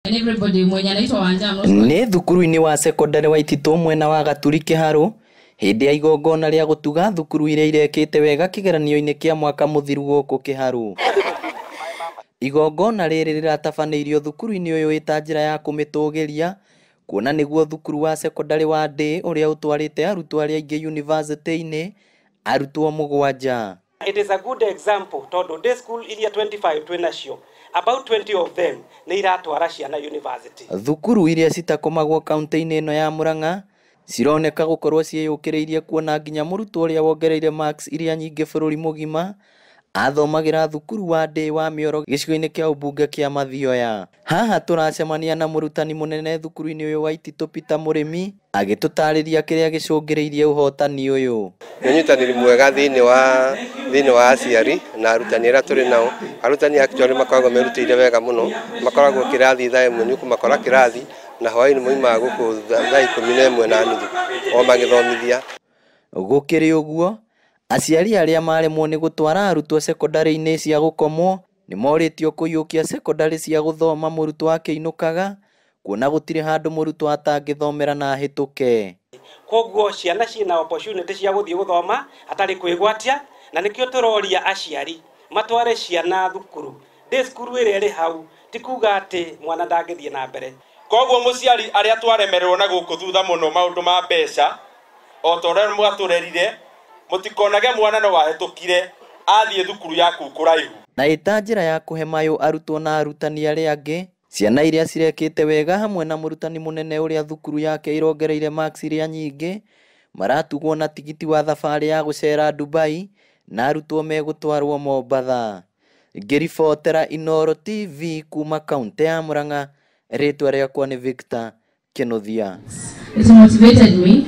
And everybody mwenye anaitwa Wanja, I'm not Nĩ thukuru-inĩ wa cekondarĩ wa Ititũ mwena wa Gaturi Kĩharũ hĩndĩ ya igongona rĩa gũtuga thukuru iria irekĩte wega kĩgeranio-inĩ kĩa mwaka mũthiru gũkũ Kĩharũ. Igongona rĩrĩ rĩratabanĩirio thukuru-inĩ ũyũ ĩta njĩra ya kũmĩtũgĩria kuona nĩguo thukuru wa cekondarĩ wa Ndĩ ũrĩa ũtwarĩte arutwo arĩa aingĩ yunivasĩtĩ-inĩ arutwo 7. It is a good example tondu day school iria 25 twinacio, about 20 of them nĩ iratwara ciana university. Thukuru iria citakomagwo kaunti-inĩ ĩno ya Murang'a cironeka gũkorwo ciĩyũkĩrĩirie kuona nginya mũrutwo ũrĩa wongereire marks iria nyingĩ bũrũri mũgima athomagĩra thukuru wa Ndĩ wa Mĩoro gĩcigo-inĩ kĩa ũmbunge kĩa Mathioya. Haha tũracemania na mũrutani mũnene thukuru-inĩ ũyũ wa Ititũ Peter Mũrĩmi agĩtũtarĩria kĩrĩa gĩcũngĩrĩirie ũhotani ũyũ. Nĩ ũnyitanĩri mwega thĩinĩ wa aciari na arutani arĩa tũrĩ nao. Arutani actually makoragwo merutĩire wega mũno, makoragwo kĩrathi thaa 1 nĩ ũkũmakora kĩrathi na hwaĩ-inĩ moimaga gũkũ thaa 11:30 o magĩthomithia. Gũkĩrĩ ũguo, aciari arĩa maremwo nĩ gũtwara arutwo cekondarĩ-inĩ cia gũkomwo nĩ morĩtio kũiyũkia cekondarĩ cia gũthoma mũrutwo akĩinũkaga kuona gũtirĩ handũ mũrutwo atangĩthomera na ahĩtũke. Koguo ciana ciĩna opportunity cia gũthiĩ gũthoma hatarĩ kwĩgwatia, na nĩkĩo tũroria aciari matware ciana thukuru. Day school ĩrĩa ĩrĩ hau ti kuga atĩ mwana ndangĩthiĩ na mbere. Koguo mũciari arĩa twaremererwo na gũkũ thutha mũno maũndũ ma mbeca o ta ũrĩa mwatũrerire, mũtikonage mwana no wahĩtũkire athiĩ thukuru yaku kũraihu. Na ĩta njĩra ya kũhe mayũ arutwo na arutani arĩa angĩ, ciana iria cirekĩte wega hamwe na mũrutani mũnene ũrĩa thukuru yake irongereire marks iria nyingĩ maratugwo na tigiti wa thabarĩ ya gũcera Dubai na arutwo megũtwarwo Mombatha. Ngĩribotera Inooro TV kuma kaunti ya Murang'a, rĩtwa rĩakwa nĩ Victor Kĩnuthia. It motivated me.